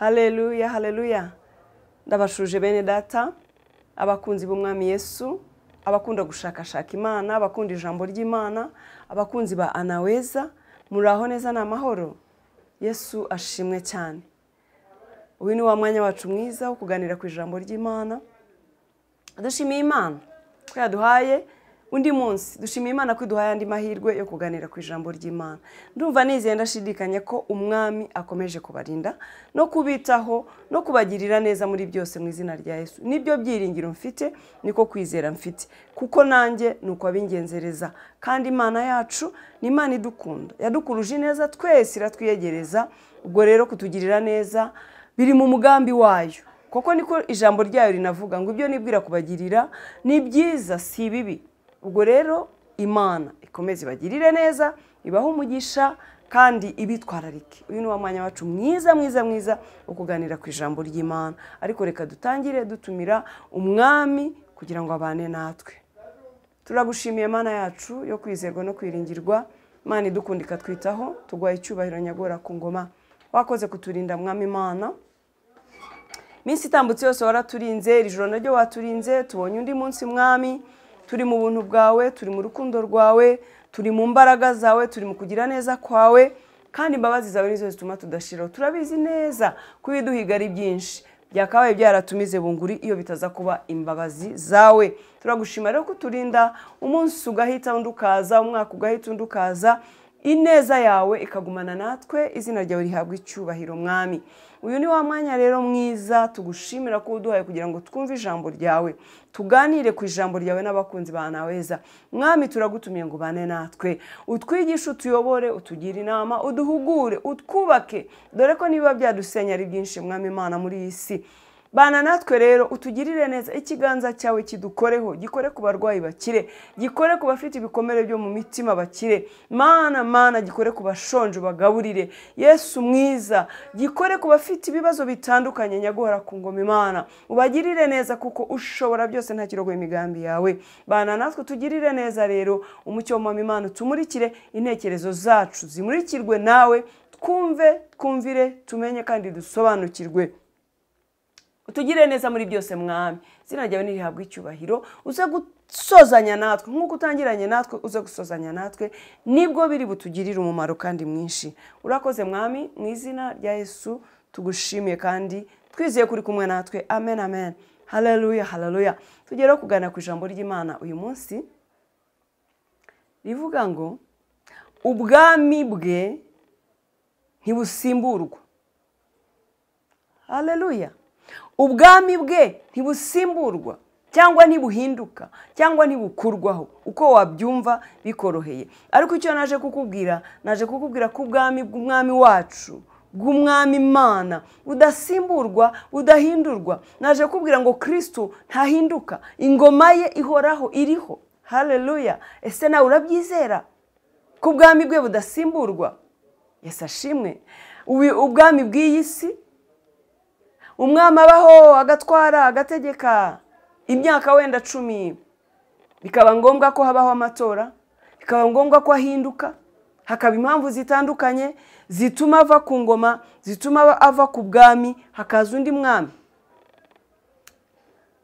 Haleluya, haleluya. Ndabashuje bene data, abakunzi b'Umwami Yesu, abakunda gushakashaka Imana, abakunda ijambo ry'Imana, abakunzi ba Anaweza, muraho neza n'amahoro. Yesu ashimwe cyane. Uyu ni wa mwanya wacu mwiza wo kuganira ku ijambo ry'Imana. Dushimiye Imana ko yaduhaye undi munsi, dushimiye Imana ko iduhaye andi mahirwe yo kuganira ku ijambo ry'Imana. Ndumva nizeye ndashidikanya ko Umwami akomeje kubarinda no kubitaho no kubagirira neza muri byose mu izina rya Yesu. Nibyo byiringiro mfite, niko kwizera mfite, kuko nanjye nuko abingenzereza. Kandi Imana yacu ni Imana idukunda, yadukuruje neza twese, iratwiyegereza. Ubwo rero kutugirira neza biri mu mugambi wayo, kuko niko ijambo ryayo rinavuga ngo ibyo nibwira kubagirira ni byiza si bibi. Ubwo rero Imana ikomeze ibagirire neza, ibahe umugisha kandi ibitwararike. Uyu ni wa mwanya wacu mwiza mwiza mwiza wo kuganira ku ijambo ry'Imana. Ariko reka dutangire dutumira Umwami kugira ngo abane natwe. Turagushimiye Mana yacu yo kwizerwa no kwiringirwa, Imana idukunda ikatwitaho, tuguhaye icyubahiro nyagora ku ngoma. Wakoze kuturinda Mwami Imana. Minsi itambutse yose waraturinze, iri joro naryo waturinze, tubonye undi munsi Mwami. Turi mu buntu bwawe, turi mu rukundo rwawe, turi mu mbaraga zawe, turi mu kugira neza kwawe, kandi imbabazi zawe nizo zituma tudashiraho. Turabizi neza ko ibiduhiga ari byinshi, byakabaye byaratumize bunguri iyo bitaza kuba imbabazi zawe. Turagushima rero kuturinda, umunsi ugahita undi ukaza, umwaka ugahita undi ukaza, ineza yawe ikagumana natwe, izina ryawe rihabwa icyubahiro Mwami. Uyu ni wa mwanya rero mwiza tugushimira ko uduhaye kugira ngo twumve ijambo ryawe, tuganire ku ijambo ryawe n'abakunzi ba Anaweza. Mwami turagutumiye ngo ubane natwe, utwigishe, utuyobore, utugire inama, uduhugure, utwubake, dore ko niba byadusenya ari byinshi Mwami Imana muri iyi si. Bana natwe rero, utugirire neza, ikiganza cyawe kidukoreho, gikore ku barwayi bakire, gikore ku bafite ibikomere byo mu mitima bakire. Mana Mana, gikore ku bashonje bagaburire. Yesu mwiza, gikore ku bafite ibibazo bitandukanye nyaguhora ku ngoma Imana. Ubagirire neza kuko ushobora byose, nta kirogoye imigambi yawe. Bana natwe tugirire neza rero, umucyo w'Umwami Imana utumurikire, intekerezo zacu zimurikirwe nawe, twumve, twumvire, tumenye kandi dusobanukirwe. Utugirire neza muri byose Mwami, izina ryawe nirihabwe icyubahiro. Uze gusozanya natwe nk'uko utangiranye natwe, uze gusozanya natwe, nibwo biri butugirire umumaro kandi mwinshi. Urakoze Mwami, mu izina rya Yesu tugushimiye kandi twizeye kuri kumwe natwe. Amen, amen. Haleluya, haleluya. Tugere kugana ku ijambo ry'Imana uyu munsi rivuga ngo ubwami bwe ntibusimburwa. Haleluya. Ubwami bwe ntibusimburwa cyangwa ntibuhinduka cyangwa ntibukurwaho, uko wabyumva bikoroheye. Ariko icyo naje kukubwira, naje kukubwira ko ubwami bw'Umwami wacu, bw'Umwami Imana, budasimburwa, budahindurwa. Naje kukubwira ngo Kristo ntahinduka, ingoma ye ihoraho, iriho. Haleluya. Ese nawe urabyizera ko ubwami bwe budasimburwa? Yesu ashimwe. Ubwami bw'iyi si, umwami abaho agatwara agategeka imyaka wenda 10, bikaba ngombwa ko habaho amatora, bikaba ngombwa ko ahinduka, hakaba impamvu zitandukanye zituma ava ku ngoma, zituma ava ku bwami, hakaza undi mwami.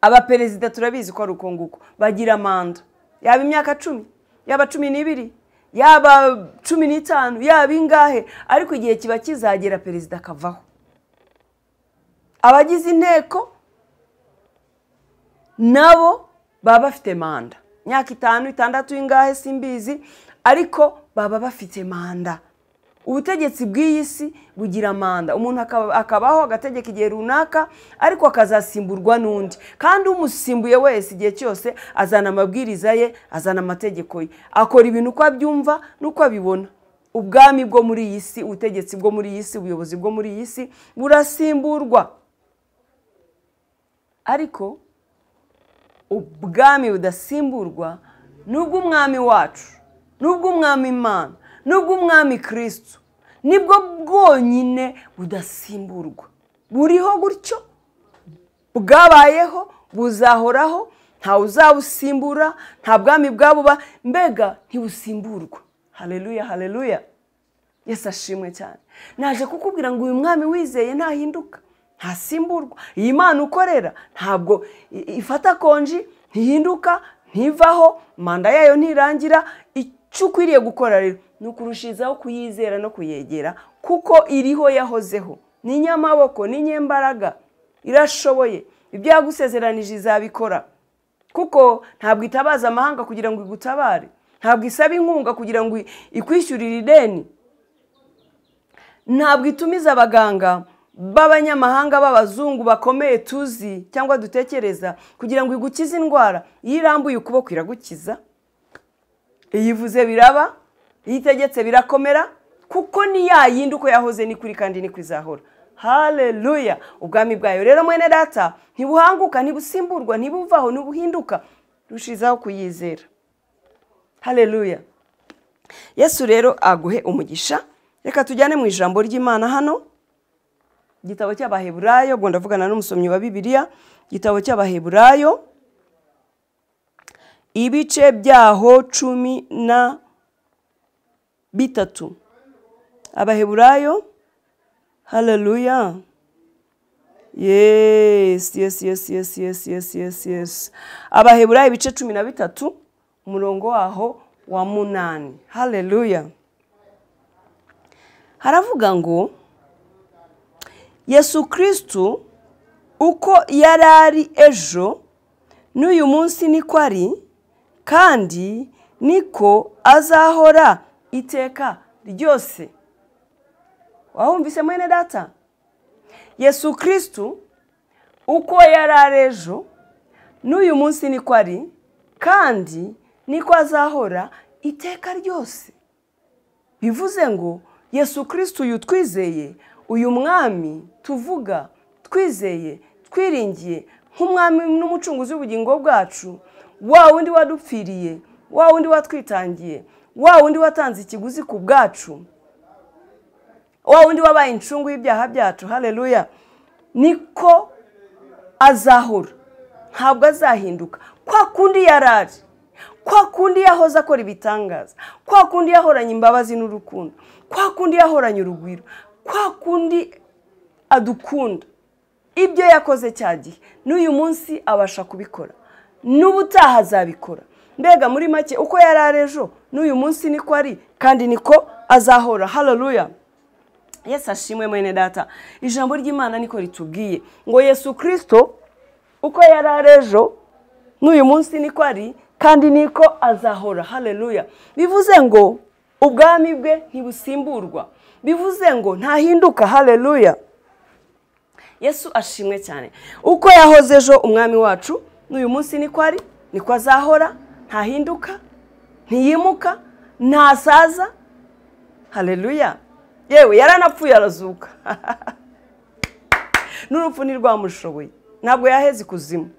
Abaperezida turabizi ko ari uko nguko, bagira manda, yaba imyaka 10, yaba 12, yaba 15, yaba ingahe, ariko igihe kiba kizagera perezida akavaho. Abagize inteko nabo baba bafite manda, imyaka 5, 6, ingahe simbizi, ariko baba bafite manda. Ubutegetsi bw'iyi si bugira manda, umuntu akabaho agategeka igihe runaka, ariko akazasimburwa n'undi, kandi umusimbuye wese igihe cyose azana amabwiriza ye, azana amategeko ye, akora ibintu uko abyumva n'uko abibona. Ubwami bwo muri iyi si, ubutegetsi bwo muri iyi si, ubuyobozi bwo muri iyi si burasimburwa. Ariko ubwami budasimburwa n'ubw'Umwami wacu, n'ubw'Umwami Imana, n'ubw'Umwami Kristo, nibwo bwonyine budasimburwa. Buriho gutyo, bwabayeho, buzahoraho, nta uzabusimbura, nta bwami bwabuba, mbega ntibusimburwa. Haleluya, haleluya. Yesu ashimwe cyane. Naje kukubwira ngo uyu mwami wizeye ntahinduka. Ntasimburwa. Iyi Mana ukorera ntabwo ifata konji, ntihinduka, ntivaho, manda yayo ntirangira. Icyo ukwiriye gukora rero ni ukurushizaho kuyizera no kuyegera, kuko iriho, yahozeho, ni inyamaboko, ni inyembaraga, irashoboye. Ibyo yagusezeranije izabikora, kuko ntabwo itabaza amahanga kugira ngo igutabare, ntabwo isaba inkunga kugira ngo ikwishyurire ideni, ntabwo itumiza abaganga b'abanyamahanga b'abazungu bakomeye tuzi cyangwa dutekereza kugira ngo igukize indwara. Iyo irambuye ukuboko iragukiza, iyo ivuze biraba, iyo itegetse birakomera, kuko ni ya yindi uko yahoze ni kuri kandi ni kwizahora. Haleluya! Ubwami bwayo rero mwene data ntibuhanguka, ntibusimburwa, ntibuvaho, ntibuhinduka. Rushizaho kuyizera. Haleluya! Yesu rero aguhe umugisha. Reka tujyane mu ijambo ry'Imana hano, igitabo cy'Abaheburayo. Ubwo ndavugana n'umusomyi wa Bibiliya, igitabo cy'Abaheburayo ibice byaho 13. Abaheburayo, haleluya. Yes, yes, yes, yes, yes, yes, yes, yes. Abaheburayo ibice 13 umurongo waho wa 8. Haleluya. Haravuga ngo Yesu Kristo uko yarari ejo n'uyu munsi niko ari, kandi niko azahora iteka ryose. Wahumvise mwene data? Yesu Kristo uko yarari ejo n'uyu munsi niko ari, kandi niko azahora iteka ryose. Bivuze ngo Yesu Kristo uyu twizeye, uyu mwami tuvuga twizeye, twiringiye nk'umwami n'umucunguzi w'ubugingo bwacu, wa wundi wadupfiriye, wa wundi watwitangiye, wa wundi watanze ikiguzi ku bwacu, wa wundi wabaye incungu y'ibyaha byacu. Haleluya! Niko azahora, ntabwo azahinduka. Kwa kundi yarari, kwa kundi yahoze akora ibitangaza, kwa kundi yahoranye imbabazi n'urukundo, kwa kundi yahoranye urugwiro, kwa kundi adukunda. Ibyo yakoze cya gihe n'uyu munsi abasha kubikora, n'ubutaha azabikora. Mbega muri make uko yarari ejo n'uyu munsi niko ari, kandi niko azahora. Haleluya! Yesu ashimwe mwene data. Ijambo ry'Imana niko ritubwiye ngo Yesu Kristo uko yarari ejo n'uyu munsi niko ari, kandi niko azahora. Haleluya! Bivuze ngo ubwami bwe ntibusimburwa, bivuze ngo ntahinduka. Haleluya! Yesu ashimwe cyane. Uko yahoze ejo umwami wacu n'uyu munsi niko ari, niko azahora, ntahinduka, ntiyimuka, ntasaza. Haleluya! Yewe yaranapfuye arazuka. N'urupfu ntirwamushoboye, ntabwo yaheze ikuzimu.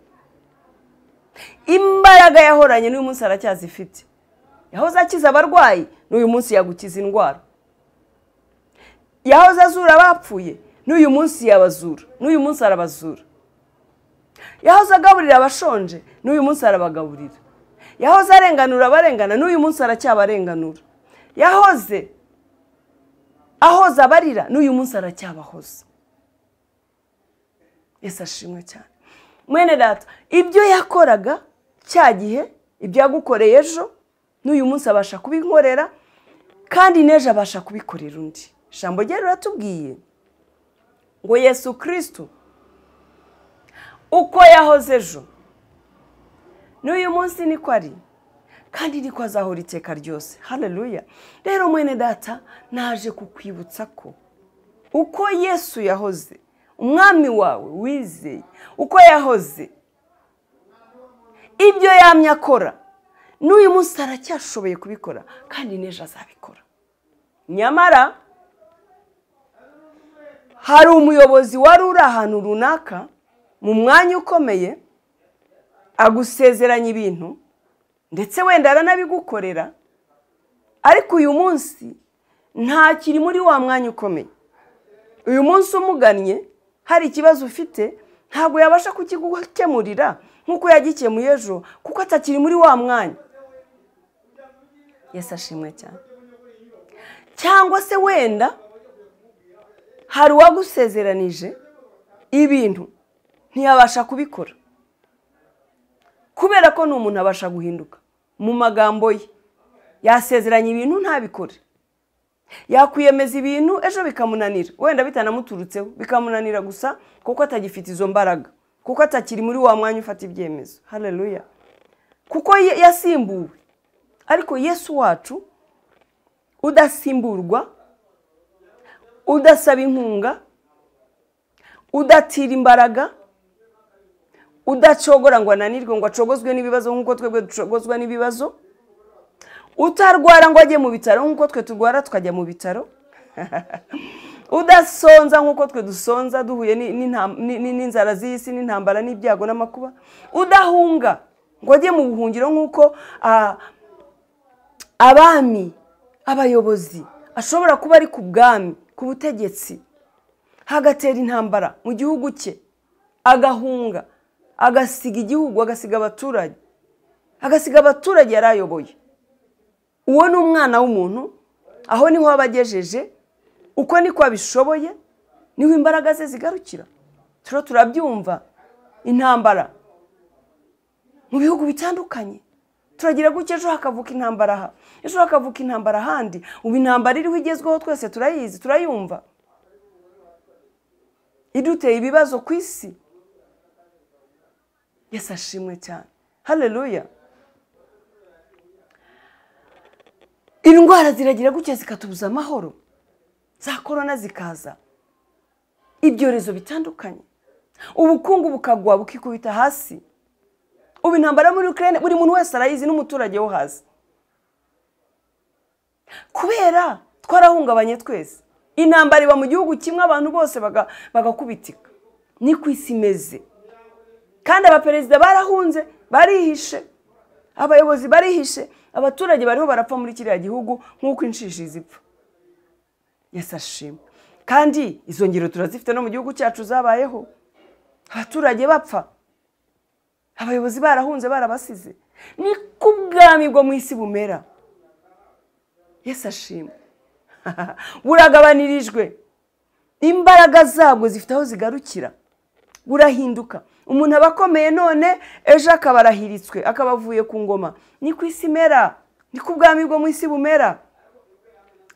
Imbaraga yahoranye n'uyu munsi aracyazifite. Yahoze akiza abarwayi, n'uyu munsi yagukiza indwara. Yahoze azura abapfuye, n'uyu munsi yabazura, n'uyu munsi arabazura. Yahoze agaburira abashonje, n'uyu munsi arabagaburira. Yahoze arenganura abarengana, n'uyu munsi aracyabarenganura. Yahoze ahoza abarira, n'uyu munsi aracyabahoza. Yesu ashimwe cyane. Mwene data, ibyo yakoraga cya gihe, ibyo yagukoreye ejo, n'uyu munsi abasha kubinkorera, kandi n'ejo abasha kubikorera undi. Ijambo rye riratubwiye ngo Yesu Kristo uko yahoze ejo n'uyu munsi niko ari, kandi niko azahora iteka ryose. Haleluya! Rero mwene data, naje kukwibutsa ko uko Yesu yahoze, umwami wawe wizeye, uko yahoze, ibyo yamye akora n'uyu munsi aracyashoboye kubikora, kandi n'ejo azabikora. Nyamara hari umuyobozi wari uri ahantu runaka mu mwanya ukomeye, agusezeranya ibintu, ndetse wenda aranabigukorera, ariko uyu munsi ntakiri muri wa mwanya ukomeye. Uyu munsi umugannye hari ikibazo ufite, ntabwo yabasha kukigukemurira nk'uko yagikemuye ejo, kuko atakiri muri wa mwanya. Yesu ashimwe cyane. Cyangwa se wenda hari uwagusezeranije Ibintu ntiyabasha kubikora kubera ko ni umuntu abasha guhinduka mu magambo ye. Yasezeranye ibintu ntabikore, yakwiyemeza ibintu ejo bikamunanira, wenda bitanamuturutseho bikamunanira gusa kuko atagifite izo mbaraga, kuko atakiri muri wa mwanya ufata ibyemezo. Haleluya! Kuko yasimbuwe. Ariko Yesu wacu udasimburwa, udasaba inkunga, udatira imbaraga, udacogora ngo ananirwe, ngo acogozwe n'ibibazo nk'uko twebwe ducogozwa n'ibibazo, utarwara ngo ajye mu bitaro nk'uko twe turwara tukajya mu bitaro, udasonza nk'uko twe dusonza duhuye n'inzara z'isi n'intambara n'ibyago n'amakuba, udahunga ngo ajye mu buhungiro nk'uko abami, abayobozi ashobora kuba ari ku bwami, ku butegetsi, hagatera intambara mu gihugu cye, agahunga, agasiga igihugu, agasiga abaturage, agasiga abaturage yarayoboye. Uwo ni umwana w'umuntu, aho niho abagejeje, uko niko abishoboye, niho imbaraga ze zigarukira. Turo turabyumva intambara mu bihugu bitandukanye, turagira gutya, ejo hakavuka intambara aha, ejo hakavuka intambara ahandi. Ubu intambara iriho igezweho twese turayizi, turayumva, iduteye ibibazo ku isi. Yesu ashimwe cyane. Haleluya! Indwara ziragira gutya zikatubuza amahoro, za korona zikaza, ibyorezo bitandukanye, ubukungu bukagwa bukikubita hasi. Ubu intambara muri Ukraine buri muntu wese arayizi, n'umuturage wo hasi, kubera twarahungabanye twese. Intambara iba mu gihugu kimwe abantu bose bagakubitika, ni ku isi imeze. Kandi abaperezida barahunze, barihishe, abayobozi barihishe, abaturage bariho barapfa muri kiriya gihugu nk'uko inshishi zipfa. Yesu ashimwe. Kandi izo ngero turazifite no mu gihugu cyacu zabayeho, abaturage bapfa, abayobozi barahunze, barabasize. Ni ku bwami bwo mu isi bumera. Yesu ashimwe. Buragabanirijwe, imbaraga zabwo zifite aho zigarukira, burahinduka. Umuntu aba akomeye none, ejo akaba arahiritswe, akaba avuye ku ngoma. Ni ku isi imera, ni ku bwami bwo mu isi bumera.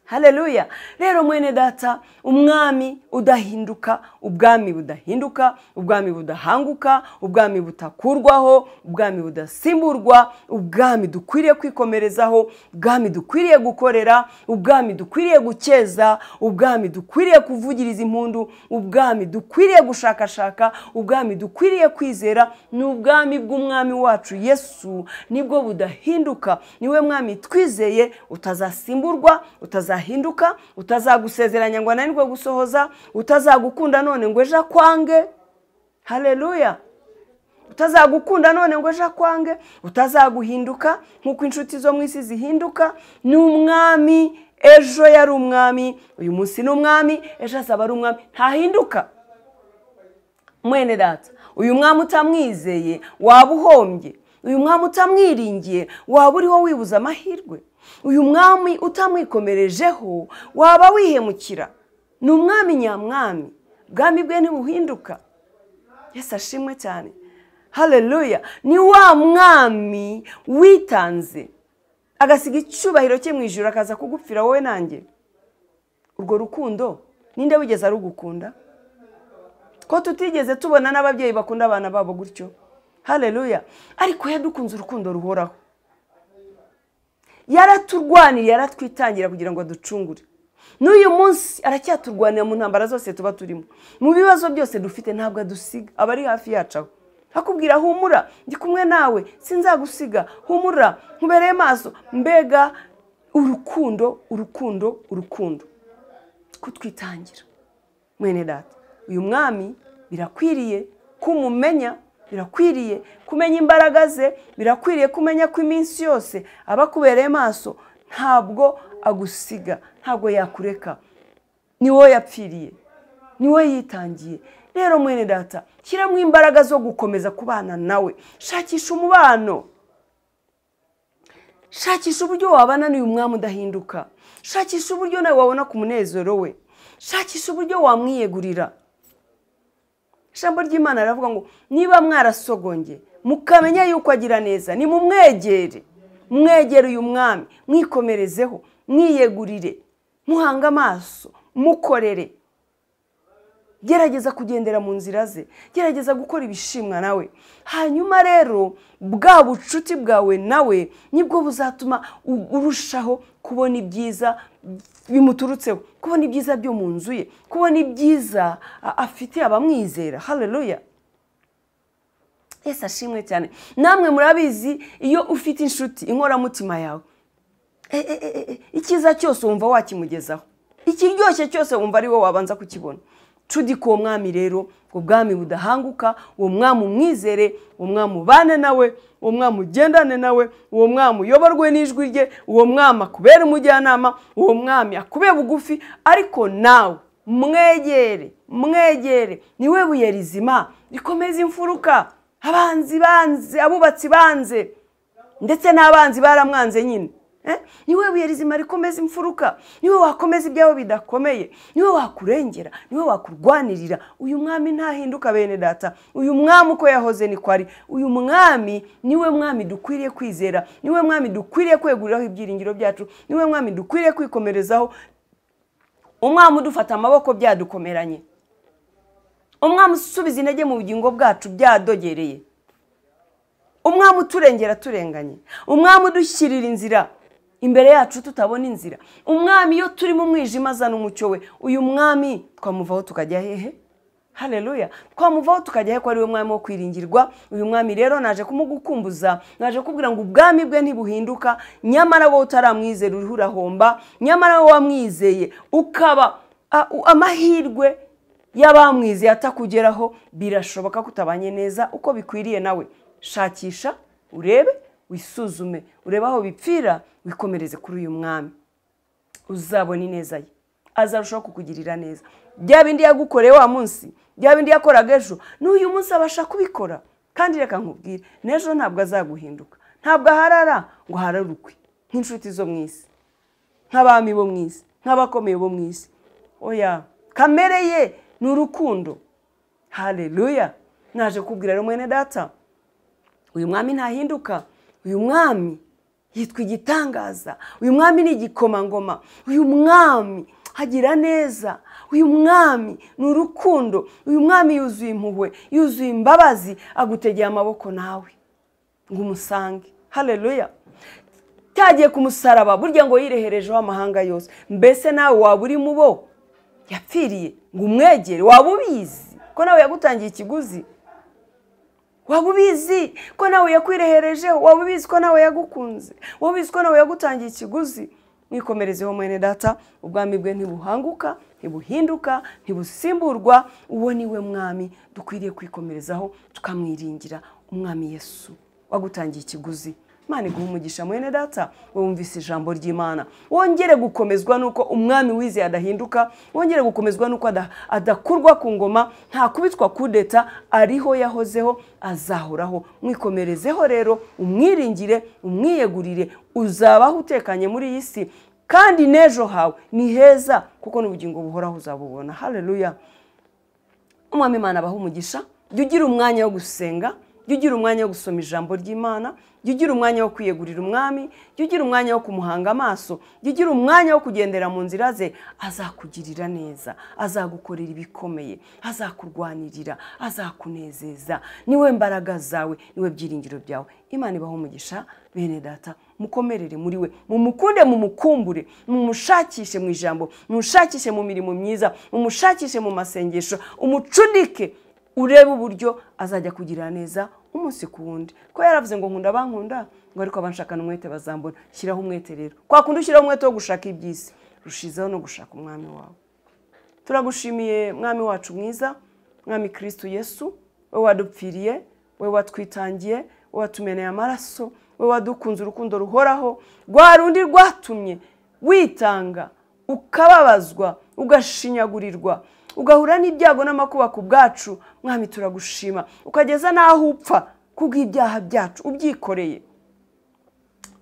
Haleluya! Rero mwene data, umwami udahinduka, ubwami budahinduka, ubwami budahanguka, ubwami butakurwaho, ubwami budasimburwa, ubwami dukwiriye kwikomerezaho, ubwami dukwiriye gukorera, ubwami dukwiriye gukeza, ubwami dukwiriye kuvugiriza impundu, ubwami dukwiriye gushakashaka, ubwami dukwiriye kwizera, ni ubwami bw'umwami wacu Yesu, nibwo budahinduka. Niwe mwami twizeye, utazasimburwa, utazahinduka, utazagusezeranya ngo ananirwe gusohoza, utazagukunda none ngo ejo akwange. Haleluya! Utazagukunda none ngo ejo akwange, utazaguhinduka nk'uko inshuti zo mu isi zihinduka. Ni umwami, ejo yari umwami, uyu munsi ni umwami, ejo azaba ari umwami, ntahinduka. Mwene data, uyu mwami utamwizeye waba uhombye, uyu mwami utamwiringiye waba uriho wibuza amahirwe, uyu mwami utamwikomerejeho waba wihemukira. Ni umwami nyamwami, ubwami bwe ntibuhinduka. Yesu ashimwe cyane. Haleluya! Ni wa mwami witanze agasiga icyubahiro cye mu ijuru akaza kugupfira wowe nanjye. Urwo rukundo ninde wigeze arugukunda? Ko tutigeze tubona n'ababyeyi bakunda abana babo gutyo. Haleluya! Ariko yadukunze urukundo ruhoraho, yaraturwaniriye, yaratwitangira kugira ngo aducungure. N'uyu munsi aracyaturwanira mu ntambara zose tuba turimo, mu bibazo byose dufite, ntabwo adusiga, aba ari hafi yacu aho. Akubwira humura, ndi kumwe nawe, sinzagusiga, humura, nkubereye maso. Mbega urukundo, urukundo, urukundo kutwitangira. Mwene data, uyu mwami birakwiriye kumumenya, birakwiriye kumenya imbaraga ze, birakwiriye kumenya ko iminsi yose aba akubereye maso, ntabwo agusiga, ntabwo yakureka. Ni wowe yapfiriye, ni wowe yitangiye. Rero mwene data, shyiramo imbaraga zo gukomeza kubana nawe, shakisha umubano, shakisha uburyo wabana n'uyu mwami udahinduka, shakisha uburyo nawe wabona ku munezero we, shakisha uburyo wamwiyegurira. Ijambo ry'Imana riravuga ngo niba mwarasogonge mukamenya yuko agira neza, ni mumwegere, mwegere uyu mwami, mwikomerezeho, mwiyegurire, muhanga amaso, mukorere. Gerageza kugendera mu nzira ze, gerageza gukora ibishimwa nawe. Hanyuma rero bwa bucuti bwawe nawe nibwo buzatuma urushaho kubona ibyiza bimuturutseho, kubona ibyiza byo mu nzu ye, kubona ibyiza afite abamwizera. Haleluya, Yesu ashimwe cyane. Namwe murabizi, iyo ufite inshuti inkoramutima yawe, icyiza cyose wumva wakimugezaho, ikiryoshye cyose wumva ari wowe wabanza kukibona. Cudika uwo mwami rero, ubwami budahanguka, uwo mwami umwizere, uwo mwami ubane nawe, uwo mwami ugendane nawe, uwo mwami uyoborwe n'ijwi rye, uwo mwami akubere umujyanama, uwo mwami akube bugufi. Ariko nawe mwegere, mwegere, niwe buye rizima rikomeza imfuruka. Abanzi banze, abubatsi banze, ndetse n'abanzi baramwanze nyine. Niwe buye rizima rikomeza imfuruka, niwe wakomeza ibyawe bidakomeye, niwe wakurengera, niwe wakurwanirira. Uyu mwami ntahinduka bene data, uyu mwami uko yahoze niko ari. Uyu mwami niwe mwami dukwiriye kwizera, niwe mwami dukwiriye kweguriraho ibyiringiro byacu, niwe mwami dukwiriye kwikomerezaho. Umwami udufata amaboko byadukomeranye, umwami usubiza intege mu bugingo bwacu byadogereye, umwami uturengera turenganye, umwami udushyirira inzira imbere yacu tutabona inzira, umwami iyo turi mu mwijima azana umucyo we. Uyu mwami twamuvaho tukajya hehe? Haleluya, twamuvaho tukajya he ko ari we mwami wo kwiringirwa? Uyu mwami rero naje kumugukumbuza, naje kubwira ngo ubwami bwe ntibuhinduka. Nyamara wowe utaramwizera uriho urahomba, nyamara wowe wamwizeye ukaba amahirwe y'abamwizeye atakugeraho. Birashoboka kutabanye neza uko bikwiriye nawe. Shakisha, urebe, wisuzume, urebe aho bipfira, wikomereze kuri uyu mwami, uzabona ineza ye, azarushaho kukugirira neza. Bya bindi yagukoreye wa munsi, bya bindi yakoraga ejo, n'uyu munsi abasha kubikora. Kandi reka nkubwire, n'ejo ntabwo azaguhinduka, ntabwo aharara ngo ahararukwe nk'inshuti zo mu isi, nk'abami bo mu isi, nk'abakomeye bo mu isi. Oya, kamere ye ni urukundo. Haleluya, naje kubwira rero mwene data, uyu mwami ntahinduka, uyu mwami yitwa igitangaza, uyu mwami ni igikomangoma, uyu mwami agira neza, uyu mwami ni urukundo, uyu mwami yuzuye impuhwe, yuzuye imbabazi, agutegeye amaboko nawe ngo umusange. Haleluya, cyagiye ku musaraba burya ngo yireherejeho amahanga yose. Mbese nawe waba uri mu bo yapfiriye ngo umwegere? Waba ubizi ko nawe yagutangiye ikiguzi? Waba ubizi ko nawe yakwireherejeho? Waba ubizi ko nawe yagukunze? Waba ubizi ko nawe yagutangiye ikiguzi? Mwikomerezeho mwene data, ubwami bwe ntibuhanguka, ntibuhinduka, ntibusimburwa. Uwo niwe mwami dukwiriye kwikomerezaho tukamwiringira, umwami Yesu wagutangiye ikiguzi. Imana iguhe umugisha mwene data, wumvise ijambo ry'Imana, wongere gukomezwa nuko umwami wizeye adahinduka, wongere gukomezwa nuko adakurwa ku ngoma, ntakubitwa kudeta, ariho yahozeho azahoraho. Mwikomerezeho rero, umwiringire, umwiyegurire, uzabaho utekanye muri iyi si, kandi n'ejo hawe ni heza, kuko n'ubugingo buhoraho uzabubona. Haleluya, umwami Imana abahe umugisha. Jya ugira umwanya wo gusenga, jya ugira umwanya wo gusoma ijambo ry'Imana, jya ugira umwanya wo kwiyegurira umwami, jya ugira umwanya wo kumuhanga amaso, jya ugira umwanya wo kugendera mu nzira ze. Azakugirira neza, azagukorera ibikomeye, azakurwanirira, azakunezeza. Niwe mbaraga zawe, niwe byiringiro byawe. Imana ibahe umugisha bene data, mukomerere muri we, mumukunde, mumukumbure, mumushakishe mu ijambo, mumushakishe mu mirimo myiza, mumushakishe mu masengesho, umucudike, urebe uburyo azajya kugira neza umunsi ku wundi. Ko yaravuze ngo nkunda abankunda, ngo ariko abanshakana umwete bazambona. Shyiraho umwete rero, kwa kundi ushyiraho umwete wo gushaka iby'isi, rushizeho no gushaka umwami wawe. Turagushimiye mwami wacu mwiza, mwami Kristo Yesu, wowe wadupfiriye, wowe watwitangiye, wowe watumeneye amaraso, wowe wadukunze urukundo ruhoraho, rwa rundi rwatumye witanga, ukababazwa, ugashinyagurirwa, ugahura n'ibyago n'amakuba ku bwacu. Mwami turagushima, ukageza n'aho upfa kubw'ibyaha byacu ubyikoreye.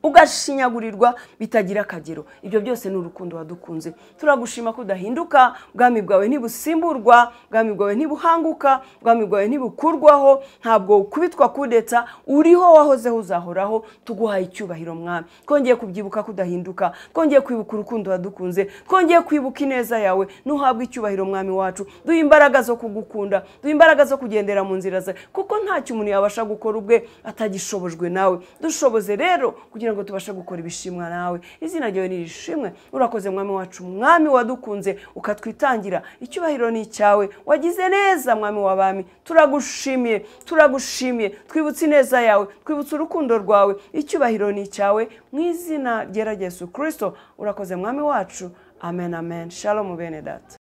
Ugashinyagurirwa bitagira akagero. Ibyo byose ni urukundo wadukunze. Turagushima ko udahinduka, ubwami bwawe ntibusimburwa, ubwami bwawe ntibuhanguka, ubwami bwawe ntibukurwaho, ntabwo ukubitwa kudeta, uriho wahozeho uzahoraho. Tuguhaye icyubahiro Mwami. Twongeye kubyibuka ko udahinduka, twongeye kwibuka urukundo wadukunze, twongeye kwibuka ineza yawe. Nuhabwe icyubahiro Mwami wacu. Duhe imbaraga zo kugukunda, duhe imbaraga zo kugendera mu nzira zawe, kuko ntacyo umuntu yabasha gukora ubwe atagishobojwe nawe. Dushoboze rero kugira ngo tubashe gukora ibishimwa nawe. Izina ryawe nirishimwe. Urakoze Mwami wacu, Mwami wadukunze ukatwitangira. Icyubahiro ni icyawe. Wagize neza Mwami w'abami. Turagushimiye, turagushimiye. Twibutse ineza yawe, twibutse urukundo rwawe. Icyubahiro ni icyawe mu izina ryera Yesu Kristo. Urakoze Mwami wacu. Amen, amen. Shalom bene data.